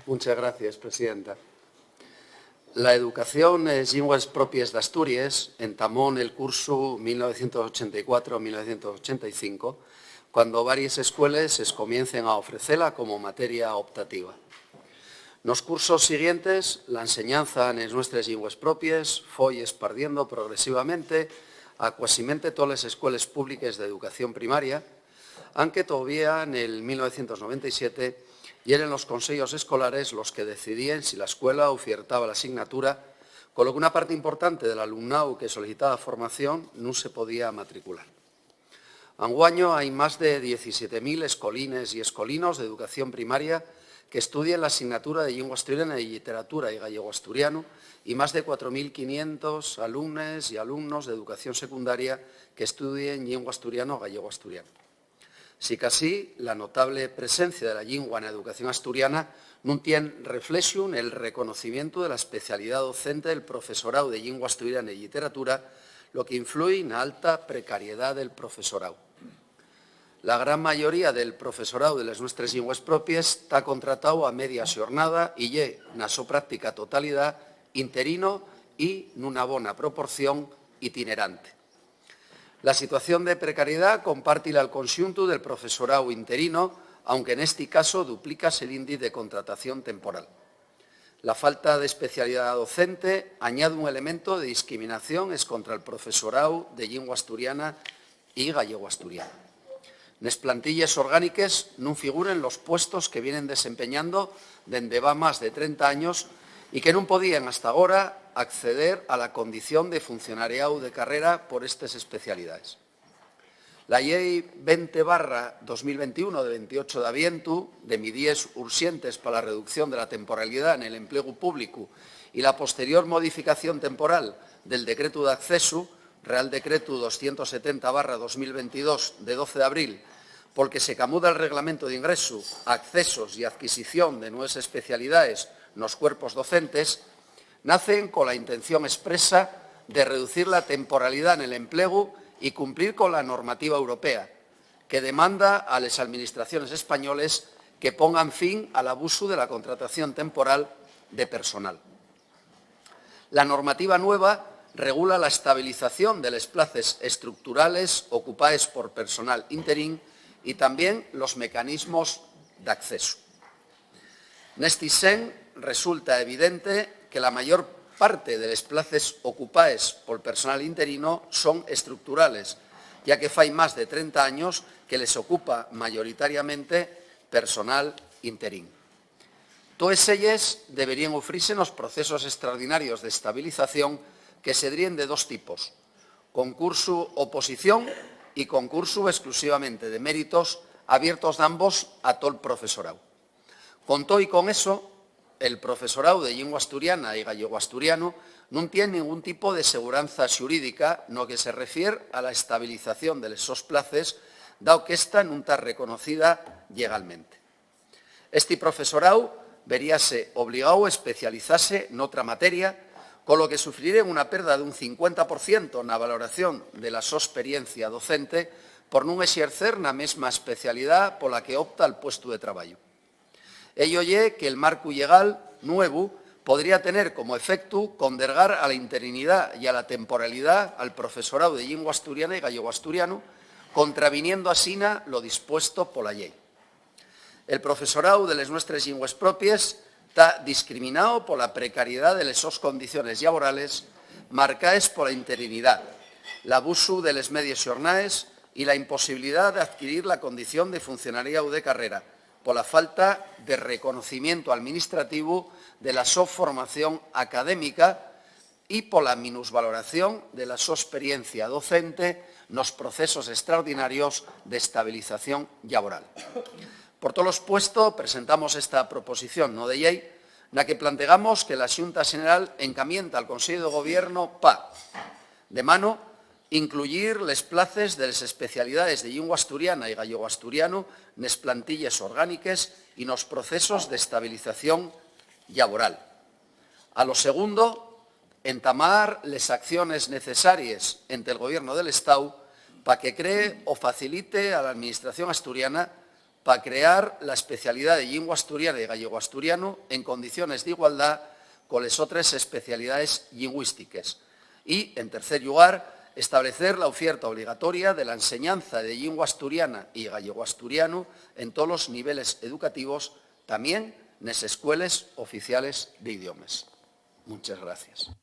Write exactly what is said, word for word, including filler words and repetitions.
Muchas gracias, presidenta. La educación en llingües propies d'Asturies entamó nel cursu mil novecientos ochenta y cuatro mil novecientos ochenta y cinco, cuando varias escueles escomiencen a ofrecela como materia optativa. Nos cursos siguientes, la enseñanza nes nuestres llingües propies foi espardiendo progresivamente a cuasimente toles escueles públiques d'educación primaria, anque tovía nel mil novecientos noventa y siete yeren los conseyos escolares los que decidíen si la escuela ufiertaba la asignatura, con lo que una parte importante del alumnau que solicitaba formación nun se podía matricular. Anguaño hai más de diecisiete mil escolines y escolinos d'educación primaria que estudien la asignatura de llingua asturiana y lliteratura y gallego-asturianu, y más de cuatro mil quinientos alumnes y alumnos d'educación secundaria que estudien llingua asturiana o gallego-asturianu. Sicasí, la notable presencia de la llingua na educación asturiana nun tien reflexu nel reconocimientu de la especialidá docente del profesorau de llingua asturiana y lliteratura, lo que influi na alta precariedá del profesorau. La gran mayoría del profesorau de les nuestres llingües propies ta contratao a media xornada y ye, na so práctica totalidá, interino y, nuna bona proporción, itinerante. La situación de precariedá compártila el conxuntu del profesorau interino, aunque nesti caso duplícase l'índiz de contratación temporal. La falta d'especialidá docente añade un elemento de discriminación escontra el profesorau de llingua asturiana y gallego-asturiana. Nes plantilles orgániques nun figuren los puestos que vienen desempeñando dende va más de trenta años y que nun podíen hasta agora acceder a la condición de funcionariáu de carrera por estes especialidaes. La Llei venti barra dos mil ventiún de ventiocho d'avientu de midíes urxentes pa la reducción de la temporalidá nel emplegu públicu y la posterior modificación temporal del Decretu d'Accesu, Real Decretu doscientos setenta barra dos mil ventidós, de doce d'abril, pol que se camuda'l Reglamentu d'Ingresu, Accesos y Adquisición de nueves especialidaes nos cuerpos docentes, nacen cola intención espresa de reducir la temporalidá nel emplegu y cumplir cola normativa europea, que demanda a les alministraciones españoles que pongan fin al abusu de la contratación temporal de personal. La normativa nueva regula la estabilización de les places estructurales ocupaes por personal interín y tamién los mecanismos d'accesu. Nesti sen, resulta evidente que la mayor parte de les places ocupaes pol personal interino son estructurales, ya que fai más de trenta años que les ocupa mayoritariamente personal interín. Toes elles deberíen ufrírse nos procesos extraordinarios d'estabilización, que sedríen de dos tipos: concursu-oposición y concursu exclusivamente de méritos, abiertos d'ambos a tol profesorau. Con too y con eso, el profesorau de llingua asturiana y gallego-asturianu nun tien ningún tipo de seguranza xurídica no que se refier a la estabilización de les sos places, dao qu'ésta nun ta reconocida llegalmente. Esti profesorau veríase obligáu a especializase n'otra materia, colo que sufriríen una perda d'un cincuenta por cientu na valoración de la so esperiencia docente por nun exercer na mesma especialidá pola que opta el puestu de trabayu. Ello ye que'l marcu llegal nuevu podría tener como efectu condergar a la interinidá y a la temporalidá al profesorau de llingua asturiana y gallego-asturianu, contraviniendo asina lo dispuesto pola llei. El profesorau de les nuestres llingües propies ta discriminao pola precariedá de les sos condiciones llaborales, marcaes pola interinidá, l'abusu de les medies xornaes y la imposibilidá d'adquirir la condición de funcionariáu de carrera, pola falta de reconocimientu alministrativu de la so formación académica y pola minusvaloración de la so esperiencia docente nos procesos extraordinarios d'estabilización llaboral. Por tolo espuesto, presentamos esta proposición no de llei, na que plantegamos que la Xunta Xeneral encamiente al Consellu de Gobiernu pa, de mano, incluyir les places de les especialidaes de llingua asturiana y gallego-asturianu nes plantilles orgániques y nos procesos d'estabilización llaboral. A lo segundo, entamar les acciones necesaries ente'l Gobiernu del Estáu pa que cree o facilite a la Alministración asturiana pa crear la especialidá de llingua asturiana y gallego-asturianu en condiciones d'igualdá coles otres especialidaes llingüístiques. Y, en tercer llugar, establecer la ufierta obligatoria de la enseñanza de llingua asturiana y gallego-asturianu en tolos niveles educativos, tamién nes escueles oficiales d'idiomes. Munches gracies.